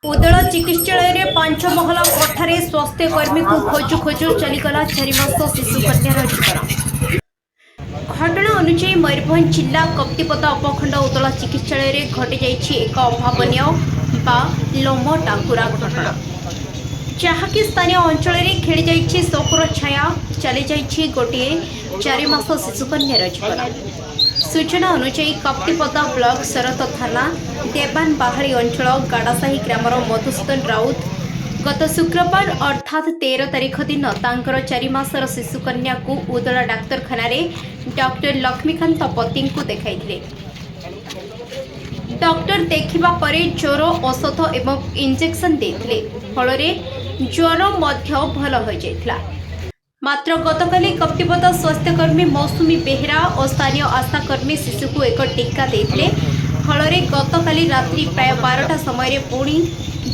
ଉଦଳା ଚିକିତ୍ସାଳୟରେ ପାଞ୍ଚ ମହଲା କୋଠାରେ ସ୍ୱାସ୍ଥ୍ୟକର୍ମୀଙ୍କୁ ଖୋଜୁ ଖୋଜୁ ଚାଲିଗଲା 4 ମାସ ଶିଶୁ କନ୍ୟାର ଜୀବନ। ଘଟଣା ଅନୁଯାୟୀ, ମୟୂରଭଞ୍ଜ ଜିଲ୍ଲା କପ୍ତିପଦା ଉପଖଣ୍ଡ ଉଦଳା ଚିକିତ୍ସାଳୟରେ ଘଟିଯାଇଛି ଏକ ଅଭାବନୀୟ ବା ଲୋମ ଟାଙ୍କୁରା ଘଟଣା, ଯାହାକି ସ୍ଥାନୀୟ ଅଞ୍ଚଳରେ ଖେଳିଯାଇଛି ଶୋକର ଛାୟା। ଚାଲିଯାଇଛି ଗୋଟିଏ 4 ମାସ ଶିଶୁକନ୍ୟାର ଜୀବନ। ସୂଚନା ଅନୁଯାୟୀ, କପ୍ତିପଦା ବ୍ଲକ ଶରତ ଥାନା ଦେବାନବାହାଳି ଅଞ୍ଚଳ ଗାଡ଼ାସାହି ଗ୍ରାମର ମଧୁସୂଦନ ରାଉତ ଗତ ଶୁକ୍ରବାର ଅର୍ଥାତ୍ 13 ତାରିଖ ଦିନ ତାଙ୍କର 4 ମାସର ଶିଶୁକନ୍ୟାକୁ ଉଦଳା ଡାକ୍ତରଖାନାରେ ଡକ୍ଟର ଲକ୍ଷ୍ମୀକାନ୍ତ ପତିଙ୍କୁ ଦେଖାଇଥିଲେ। ଡକ୍ଟର ଦେଖିବା ପରେ ଜ୍ୱର ଔଷଧ ଏବଂ ଇଞ୍ଜେକ୍ସନ୍ ଦେଇଥିଲେ। ଫଳରେ ଜ୍ୱର ମଧ୍ୟ ଭଲ ହୋଇଯାଇଥିଲା। ମାତ୍ର ଗତକାଲି କପ୍ତିପଦା ସ୍ୱାସ୍ଥ୍ୟକର୍ମୀ ମୌସୁମୀ ବେହେରା ଓ ସ୍ଥାନୀୟ ଆଶାକର୍ମୀ ଶିଶୁକୁ ଏକ ଟୀକା ଦେଇଥିଲେ। ଫଳରେ ଗତକାଲି ରାତ୍ରି ପ୍ରାୟ 12ଟା ସମୟରେ ପୁଣି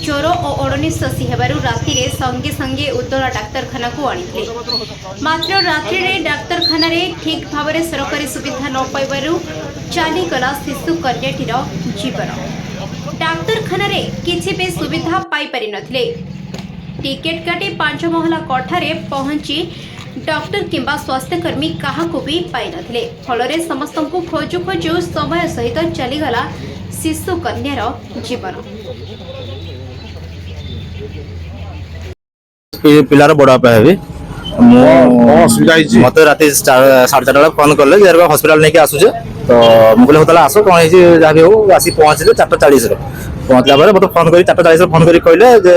ଜ୍ୱର ଓ ଅଣନିଶ୍ୱାସୀ ହେବାରୁ ରାତିରେ ସଙ୍ଗେ ସଙ୍ଗେ ଉଦଳା ଡାକ୍ତରଖାନାକୁ ଆଣିଥିଲେ। ମାତ୍ର ରାତ୍ରିରେ ଡାକ୍ତରଖାନାରେ ଠିକ୍ ଭାବରେ ସରକାରୀ ସୁବିଧା ନ ପାଇବାରୁ ଚାଲିଗଲା ଶିଶୁ କନ୍ୟାଟିର ଜୀବନ। ଡାକ୍ତରଖାନାରେ କିଛି ବି ସୁବିଧା ପାଇପାରିନଥିଲେ। ଟିକେଟ୍ କାଟି ପାଞ୍ଚ ମହଲା କୋଠାରେ ପହଞ୍ଚି ଡକ୍ଟର କିମ୍ବା ସ୍ୱାସ୍ଥ୍ୟକର୍ମୀ କାହାକୁ ବି ପାଇନଥିଲେ। ଫଳରେ ସମସ୍ତଙ୍କୁ ଖୋଜୁ ଖୋଜୁ ସମୟ ସହିତ ଚାଲିଗଲା ଶିଶୁ କନ୍ୟାର ଜୀବନ। ପିଲାର ବଡ଼ ବାପା ହେବି ମୁଁ। କଣ ଅସୁବିଧା ହେଇଛି? ମତେ ରାତି 4:30 ବେଳେ ଫୋନ କଲେ ଯେ ହସ୍ପିଟାଲ ନେଇକି ଆସୁଛେ। ତ ମୁଁ କହିଲି, ହଉ ତାହେଲେ ଆସ, କଣ ହେଇଛି ଯାହା ବି ହଉ। ଆସି ପହଞ୍ଚିଲେ 4:40ରେ। ପହଞ୍ଚିଲା ପରେ ମତେ ଫୋନ କରି 4:40ରେ ଫୋନ କରି କହିଲେ ଯେ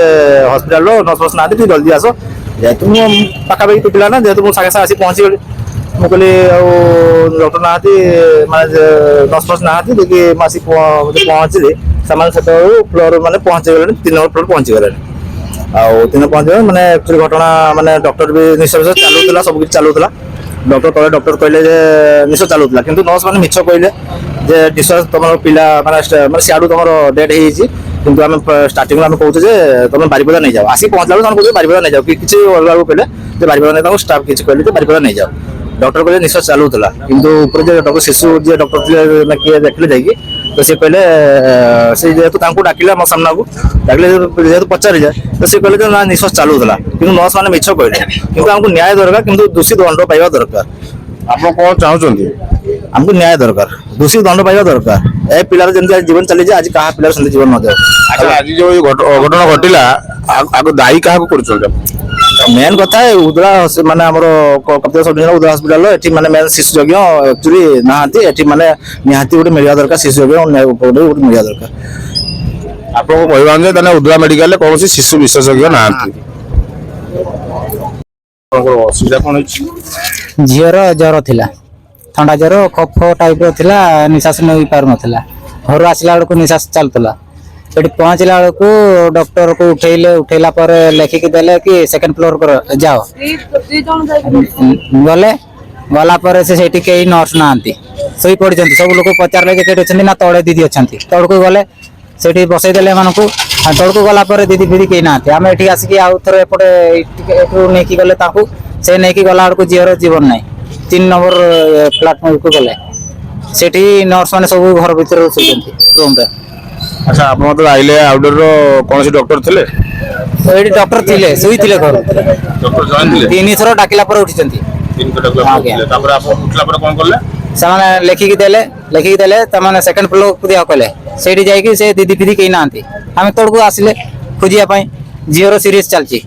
ହସ୍ପିଟାଲର ନର୍ସ ଫର୍ସ ନାହାନ୍ତି, ଟିକେ ଜଲ୍ଦି ଆସ। ଯେହେତୁ ମୁଁ ପାଖାପାଖି ପିଲା ନା, ଯେହେତୁ ମୁଁ ସାଙ୍ଗେ ସାଙ୍ଗେ ଆସି ପହଞ୍ଚିଗଲି। ମୁଁ କହିଲି, ଆଉ ଡକ୍ଟର ନାହାନ୍ତି, ମାନେ ନର୍ସ ଫର୍ସ ନାହାନ୍ତି। ଦେଇକି ମୁଁ ଆସି ପହଞ୍ଚିଲି, ସେମାନେ ସେତେବେଳକୁ ଫ୍ଲୋର ମାନେ ପହଞ୍ଚି ଗଲେଣି, 3 ନମ୍ବର ଫ୍ଲୋର ପହଞ୍ଚି ଗଲେଣି। ଆଉ ତିନି ପହଞ୍ଚିଗଲେ, ମାନେ ଆକ୍ଚୁଆଲି ଘଟଣା ମାନେ ଡକ୍ଟର ବି ନିଶ୍ୱାସ ବିଶ୍ୱାସ ଚାଲୁଥିଲା, ସବୁ କିଛି ଚାଲୁଥିଲା। ଡକ୍ଟର ତଳେ ଡକ୍ଟର କହିଲେ ଯେ ନିଶ୍ୱାସ ଚାଲୁଥିଲା, କିନ୍ତୁ ନର୍ସ ମାନେ ମିଛ କହିଲେ ଯେ ନିଶ୍ୱାସ ତମର ପିଲା ମାନେ ମାନେ ସିଆଡୁ ତମର ଡେଥ୍ ହେଇଯାଇଛି, କିନ୍ତୁ ଆମେ ଷ୍ଟାର୍ଟିଂରୁ ଆମେ କହୁଛୁ ଯେ ତମେ ବାରିପଦା ନେଇଯାଅ। ଆସିକି ପହଞ୍ଚିଲା ବେଳକୁ ସେମାନେ କହୁଛନ୍ତି ବାରିପଦା ନେଇଯାଅ କି କିଛି ଅଲଗା କହିଲେ ଯେ ବାରିପଦା ନେଇ, ତାଙ୍କୁ ଷ୍ଟାଫ୍ କିଛି କହିଲେ ଯେ ବାରିପଦା ନେଇଯାଅ। ଡକ୍ଟର କହିଲେ ନିଶ୍ୱାସ ଚାଲୁଥିଲା, କିନ୍ତୁ ଉପରେ ଯେ ଡକ୍ଟର ଶିଶୁ ଯିଏ ଡକ୍ଟର ଥିଲେ ନା କିଏ ଦେଖିଲେ ଯାଇକି, ତ ସେ କହିଲେ, ସେ ଯେହେତୁ ତାଙ୍କୁ ଡାକିଲେ, ଆମ ସାମ୍ନାକୁ ଡାକିଲେ, ଯେହେତୁ ପଚାରିଲେ, ତ ସେ କହିଲେ ଯେ ନା, ନିଶ୍ୱାସ ଚାଲୁଥିଲା, କିନ୍ତୁ ନର୍ସ ମାନେ ମିଛ କହିଲେ। କିନ୍ତୁ ଆମକୁ ନ୍ୟାୟ ଦରକାର, କିନ୍ତୁ ଦୋଷୀ ଦଣ୍ଡ ପାଇବା ଦରକାର। ଆପଣ କଣ ଚାହୁଁଛନ୍ତି? ଆମକୁ ନ୍ୟାୟ ଦରକାର, ଦୋଷୀ ଦଣ୍ଡ ପାଇବା ଦରକାର। ଏ ପିଲାର ଯେମିତି ଆଜି ଜୀବନ ଚାଲିଛି, ଆଜି କାହା ପିଲାର ସେମିତି ଜୀବନ ନ ଯାଉ। ଆଚ୍ଛା, ଆଜି ଯୋଉ ଏଇ ଅଘଟଣ ଘଟିଲା, ଆଗ ଦାୟୀ କାହାକୁ କରୁଛନ୍ତି ଆପଣ? ମେନ୍ କଥା ଏ ଉଦଳା ମାନେ ଆମର Kaptipada sub division Udala hospital, ଏଠି ମାନେ ମେନ୍ ଶିଶୁ ଯଜ୍ଞ ଆକ୍ଚୁଆଲି ନାହାନ୍ତି। ଏଠି ମାନେ ନିହାତି ଗୋଟେ ମିଳିବା ଦରକାର, ଶିଶୁ ଯଜ୍ଞ ଗୋଟେ ମିଳିବା ଦରକାର। ଆପଣଙ୍କ କହିବା ଅନୁଯାୟୀ ତାହେଲେ ଉଦଳା ମେଡିକାଲରେ କୌଣସି ଶିଶୁ ବିଶେଷଜ୍ଞ ନାହାନ୍ତି। ଆପଣଙ୍କର ଅସୁବିଧା କଣ ହେଇଛି? ଝିଅର ଜ୍ୱର ଥିଲା, ଥଣ୍ଡା ଜ୍ୱର, କଫ ଟାଇପର ଥିଲା, ନିଶ୍ୱାସ ନେଇ ପାରୁନଥିଲା। ଘରୁ ଆସିଲା ବେଳକୁ ନିଶ୍ୱାସ ଚାଲୁଥିଲା। ସେଠି ପହଞ୍ଚିଲା ବେଳକୁ ଡକ୍ଟରକୁ ଉଠେଇଲେ। ଉଠେଇଲା ପରେ ଲେଖିକି ଦେଲେ କି ସେକେଣ୍ଡ ଫ୍ଲୋର ଯାଅ। ଗଲେ, ଗଲା ପରେ ସେ ସେଇଠି କେହି ନର୍ସ ନାହାନ୍ତି, ଶୋଇ ପଡିଛନ୍ତି ସବୁ। ଲୋକ ପଚାରିଲେ ଯେ କେଠି ଅଛନ୍ତି ନା, ତଳେ ଦିଦି ଅଛନ୍ତି। ତଳକୁ ଗଲେ, ସେଠି ବସେଇ ଦେଲେ ଏମାନଙ୍କୁ। ଆଉ ତଳକୁ ଗଲା ପରେ ଦିଦି ଫିଦି କେହି ନାହାନ୍ତି। ଆମେ ଏଠି ଆସିକି ଆଉ ଥରେ ଏପଟେ ଟିକେ ଏଠୁ ନେଇକି ଗଲେ ତାଙ୍କୁ। ସେ ନେଇକି ଗଲା ବେଳକୁ ଝିଅର ଜୀବନ ନାହିଁ। 3 ନମ୍ବର ପ୍ଲାଟଫର୍ମକୁ ଗଲେ, ସେଠି ନର୍ସ ମାନେ ସବୁ ଘର ଭିତରେ ଶୋଇଛନ୍ତି ରୁମରେ। ଆଚ୍ଛା, ଆପଣ ତ ଆଇଲେ, ଆଉଟଡୋର କୌଣସି ଡକ୍ଟର ଥିଲେ? ଏଇଠି ଡକ୍ଟର ଥିଲେ, ଶୋଇଥିଲେ ଘରୁ। ଡକ୍ଟର ଜଏନ୍ ଥିଲେ? ତିନି ଥର ଡାକିଲା ପରେ ଉଠିଛନ୍ତି। ତିନି ଥର ଡାକିଲା ପରେ ଆଜ୍ଞା। ଉଠିଲେ। ତାପରେ ଆପଣ ଉଠିଲା ପରେ କଣ କଲେ? ସେମାନେ ଲେଖିକି ଦେଲେ। ଲେଖିକି ଦେଲେ, ସେମାନେ ସେକେଣ୍ଡ ଫ୍ଲୋରକୁ ଦିଆ କଲେ। ସେଇଠି ଯାଇକି ସେ ଦିଦି ଫିଦି କେହି ନାହାନ୍ତି। ଆମେ ତଳକୁ ଆସିଲେ ଖୋଜିବା ପାଇଁ। ଝିଅର ସିରିୟସ୍ ଚାଲିଛି,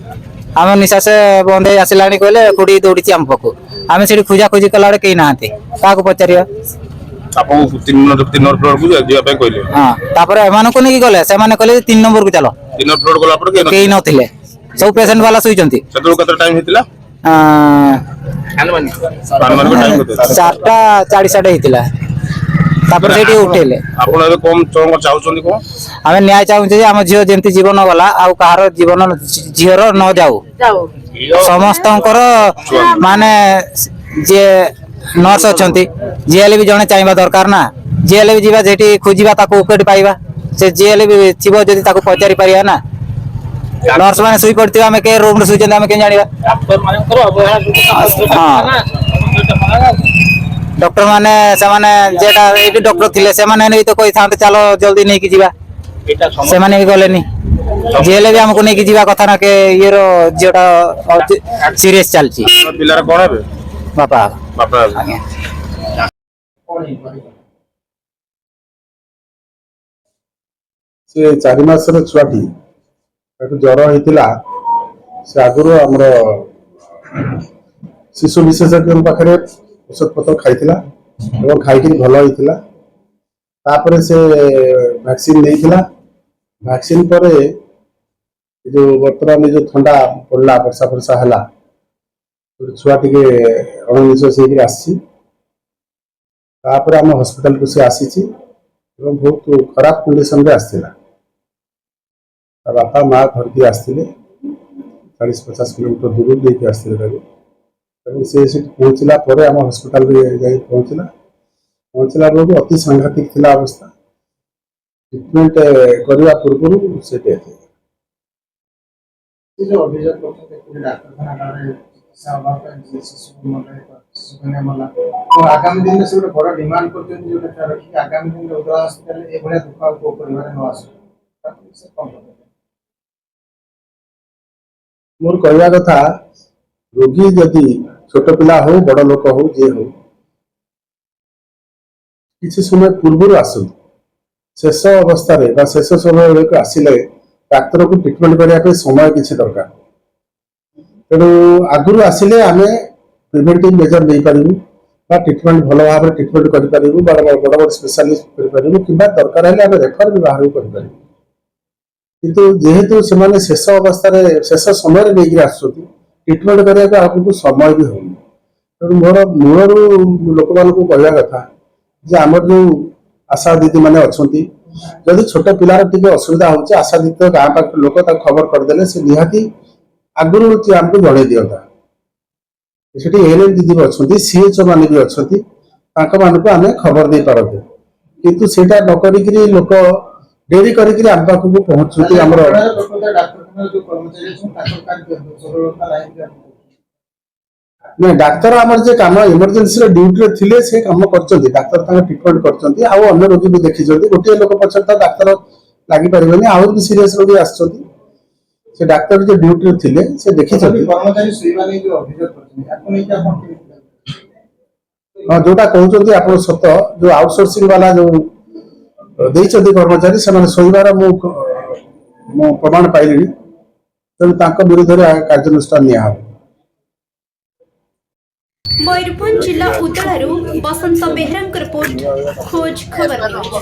ଆମ ନିଶ୍ୱାସ ବନ୍ଦ ହେଇ ଆସିଲାଣି କହିଲେ, ଖୁଡ଼ି ଦୌଡ଼ିଛି ଆମ ପାଖକୁ। ଆମେ ସେଠି ଖୋଜା ଖୋଜି କଲା ବେଳେ କେହି ନାହାନ୍ତି। କାହାକୁ ପଚାରିବା? ଆପଣଙ୍କୁ 3 ନମ୍ବର ଫ୍ଲୋରକୁ ଯିବା ପାଇଁ କହିଲେ? ହଁ, ତାପରେ ଏମାନଙ୍କୁ ନେଇକି ଗଲେ। ସେମାନେ କହିଲେ ଯେ 3 ନମ୍ବରକୁ ଚାଲ। 3 ନମ୍ବର ଫ୍ଲୋର ଗଲା ପରେ କେହି କେହି ନଥିଲେ? ନଥିଲେ, ସବୁ ପେସେଣ୍ଟ ବାଲା ଶୋଇଛନ୍ତି। ସେତେବେଳକୁ କେତେ ଟାଇମ ହେଇଥିଲା? ଆନୁମାନିକ ଟାଇମ କେତେ? 4ଟା 40 ଆଡେ ହେଇଥିଲା। ତାପରେ ସେଇଠି ଉଠେଇଲେ। ଆପଣ ଏବେ କଣ କଣ ଚାହୁଁଛନ୍ତି କଣ? ଆମେ ନ୍ୟାୟ ଚାହୁଁଛୁ ଯେ ଆମ ଝିଅ ଯେମିତି ଜୀବନ ଗଲା, ଆଉ କାହାର ଜୀବନ ଝିଅର ନ ଯାଉ। ସମସ୍ତଙ୍କର ମାନେ ଯିଏ ନର୍ସ ଅଛନ୍ତି, ଯିଏ ହେଲେ ବି ଜଣେ ଚାହିଁବା ଦରକାର ନା। ଯିଏ ହେଲେ ବି ଯିବା, ସେଠି ଖୋଜିବା, ତାକୁ କେଉଁଠି ପାଇବା? ସେ ଯିଏ ହେଲେ ବି ଥିବ ଯଦି ତାକୁ ପଚାରି ପାରିବା ନା। ନର୍ସ ମାନେ ଶୋଇ ପଡିଥିବେ, ଆମେ କେ ରୁମରେ ଶୋଇଛନ୍ତି, ଆମେ କେମିତି ଜାଣିବା? ହଁ, ଡକ୍ଟର ମାନେ ସେମାନେ ଯେଟା ଏଇଠି ଡକ୍ଟର ଥିଲେ, ସେମାନେ ବି ତ କହିଥାନ୍ତେ ଚାଲ ଜଲ୍ଦି ନେଇକି ଯିବା। ସେମାନେ ବି ଗଲେନି। ଯିଏ ହେଲେ ବି ଆମକୁ ନେଇକି ଯିବା କଥା ନା କେ ଇଏର ଝିଅଟା ସିରିୟସ୍ ଚାଲିଛି। ପିଲାର କଣ ହେବେ? ବାପା। ବାପା ହେବେ। ଆଜ୍ଞା। ସେ 4 ମାସର ଛୁଆଟି, ତାକୁ ଜ୍ୱର ହେଇଥିଲା। ସେ ଆଗରୁ ଆମର ଶିଶୁ ବିଶେଷଜ୍ଞଙ୍କ ପାଖରେ ଔଷଧ ପତ୍ର ଖାଇଥିଲା ଏବଂ ଖାଇକିରି ଭଲ ହେଇଥିଲା। ତାପରେ ସେ ଭ୍ୟାକ୍ସିନ ନେଇଥିଲା। ଭ୍ୟାକ୍ସିନ ପରେ ଏ ଯୋଉ ବର୍ତ୍ତମାନ ଏ ଯୋଉ ଥଣ୍ଡା ପଡ଼ିଲା, ବର୍ଷା ଫର୍ଷା ହେଲା, ଗୋଟେ ଛୁଆ ଟିକେ ଅଣନିଶ୍ୱାସୀ ହେଇକିରି ଆସିଛି। ତାପରେ ଆମ ହସ୍ପିଟାଲକୁ ସେ ଆସିଛି ଏବଂ ବହୁତ ଖରାପ କଣ୍ଡିସନରେ ଆସିଥିଲା। ତା ବାପା ମା ଧରିକି ଆସିଥିଲେ, 40-50 କିଲୋମିଟର ଦୂରରୁ ନେଇକି ଆସିଥିଲେ ତାକୁ। ଏବଂ ସେ ସେଠି ପହଞ୍ଚିଲା ପରେ, ଆମ ହସ୍ପିଟାଲରେ ଯାଇ ପହଞ୍ଚିଲା, ପହଞ୍ଚିଲା ବେଳକୁ ଅତି ସାଂଘାତିକ ଥିଲା ଅବସ୍ଥା। ଟ୍ରିଟମେଣ୍ଟ କରିବା ପୂର୍ବରୁ ସେ ଡେଥ୍ ହେଇଗଲା। ସେ ଯୋଉ ଅଭିଯୋଗ କରୁଛନ୍ତି ପୁରୀ ଡାକ୍ତରଖାନା ନାଁରେ ଚିକିତ୍ସା ଅଭାବ ପାଇଁ ଯେ ଶିଶୁ ମଲେ, ଶିଶୁକନ୍ୟା ମଲା ଏବଂ ଆଗାମୀ ଦିନରେ ସେ ଗୋଟେ ବଡ ଡିମାଣ୍ଡ କରୁଛନ୍ତି, ଯୋଉଟା ତାର କି ଆଗାମୀ ଦିନରେ ଉଦଳା ହସ୍ପିଟାଲରେ ଏଭଳିଆ ଦୁଃଖ ଆଉ କୋଉ ପରିବାର ନ ଆସୁ, ତାକୁ ସେ କଣ କରିବେ? ମୋର କହିବା କଥା, ରୋଗୀ ଯଦି ଛୋଟ ପିଲା ହଉ, ବଡ ଲୋକ ହଉ, ଯିଏ ହଉ, କିଛି ସମୟ ପୂର୍ବରୁ ଆସନ୍ତୁ। ଶେଷ ଅବସ୍ଥାରେ ବା ଶେଷ ସମୟ ବେଳକୁ ଆସିଲେ ଡାକ୍ତରକୁ ଟ୍ରିଟମେଣ୍ଟ କରିବା ପାଇଁ ସମୟ କିଛି ଦରକାର। ତେଣୁ ଆଗରୁ ଆସିଲେ ଆମେ ପ୍ରିଭେଣ୍ଟିଭ ମେଜର ନେଇପାରିବୁ ବା ଟ୍ରିଟମେଣ୍ଟ ଭଲ ଭାବରେ ଟ୍ରିଟମେଣ୍ଟ କରିପାରିବୁ, ବଡ଼ ବଡ଼ ବଡ଼ ବଡ଼ ସ୍ପେଶାଲିଷ୍ଟ କରିପାରିବୁ କିମ୍ବା ଦରକାର ହେଲେ ଆମେ ରେଫର ବି ବାହାରକୁ କରିପାରିବୁ। କିନ୍ତୁ ଯେହେତୁ ସେମାନେ ଶେଷ ଅବସ୍ଥାରେ, ଶେଷ ସମୟରେ ନେଇକିରି ଆସୁଛନ୍ତି, ଟ୍ରିଟମେଣ୍ଟ କରିବାକୁ ଆମକୁ ସମୟ ବି ହଉନି। ତେଣୁ ମୋର ମୂଳରୁ ଲୋକମାନଙ୍କୁ କହିବା କଥା ଯେ ଆମର ଯୋଉ ଆଶା ଦିଦି ମାନେ ଅଛନ୍ତି, ଯଦି ଛୋଟ ପିଲାର ଟିକେ ଅସୁବିଧା ହଉଛି, ଆଶା ଦିଦି ତ ଗାଁ ପାଖ ଲୋକ, ତାକୁ ଖବର କରିଦେଲେ ସେ ନିହାତି ଆଗରୁ ସେ ଆମକୁ ଜଣେଇ ଦିଅନ୍ତା। ସେଠି ଏଏନ୍ଏମ୍ ଦିଦି ବି ଅଛନ୍ତି, ସିଏଚଓ ମାନେ ବି ଅଛନ୍ତି, ତାଙ୍କ ମାନଙ୍କୁ ଆମେ ଖବର ଦେଇପାରନ୍ତେ। କିନ୍ତୁ ସେଇଟା ନ କରିକିରି ଲୋକ ଡେରି କରିକିରି ଆମ ପାଖକୁ ପହଞ୍ଚୁଛନ୍ତି ଆମର। ପ୍ରକୃତ ଡାକ୍ତରଖାନାର ଯୋଉ କର୍ମଚାରୀ ଅଛନ୍ତି, ତାଙ୍କର କାର୍ଯ୍ୟ ସରଳତା ନାହିଁ ବୋଲି ଆପଣ କହୁଛନ୍ତି? ନାଇଁ, ଡାକ୍ତର ଆମର ଯେ କାମ ଏମର୍ଜେନ୍ସିର ଡ୍ୟୁଟିରେ ଥିଲେ, ସେ କାମ କରିଛନ୍ତି। ଡାକ୍ତର ତାଙ୍କ ଟ୍ରିଟମେଣ୍ଟ କରିଛନ୍ତି ଆଉ ଅନ୍ୟ ରୋଗୀ ବି ଦେଖିଛନ୍ତି। ଗୋଟିଏ ଲୋକ ପଛରେ ତ ଡାକ୍ତର ଲାଗିପାରିବେନି, ଆହୁରି ବି ସିରିୟସ ରୋଗୀ ଆସିଛନ୍ତି। ସେ ଡାକ୍ତର ଯେ ଡ୍ୟୁଟିରେ ଥିଲେ, ସେ ଦେଖିଛନ୍ତି। ତଥାପି କର୍ମଚାରୀ ଶୋଇବା ନେଇ ଯୋଉ ଅଭିଯୋଗ କରୁଛନ୍ତି, ଆକୁ ନେଇକି ଆପଣ କେମିତି ଦେଖୁଛନ୍ତି? ହଁ, ଯୋଉଟା କହୁଛନ୍ତି ଆପଣ ସତ। ଯୋଉ ଆଉଟସୋର୍ସିଂ ବାଲା ଯୋଉ ଦେଇଛନ୍ତି କର୍ମଚାରୀ, ସେମାନେ ଶୋଇବାର ମୁଁ ପ୍ରମାଣ ପାଇଲିଣି। ତେଣୁ ତାଙ୍କ ବିରୁଦ୍ଧରେ କାର୍ଯ୍ୟାନୁଷ୍ଠାନ ନିଆହବ। ମୟୂରଭଞ୍ଜ ଜିଲ୍ଲା ଉଦଳାରୁ ବସନ୍ତ ବେହେରାଙ୍କ ରିପୋର୍ଟ, ଖୋଜ ଖବର ନ୍ୟୁଜ୍।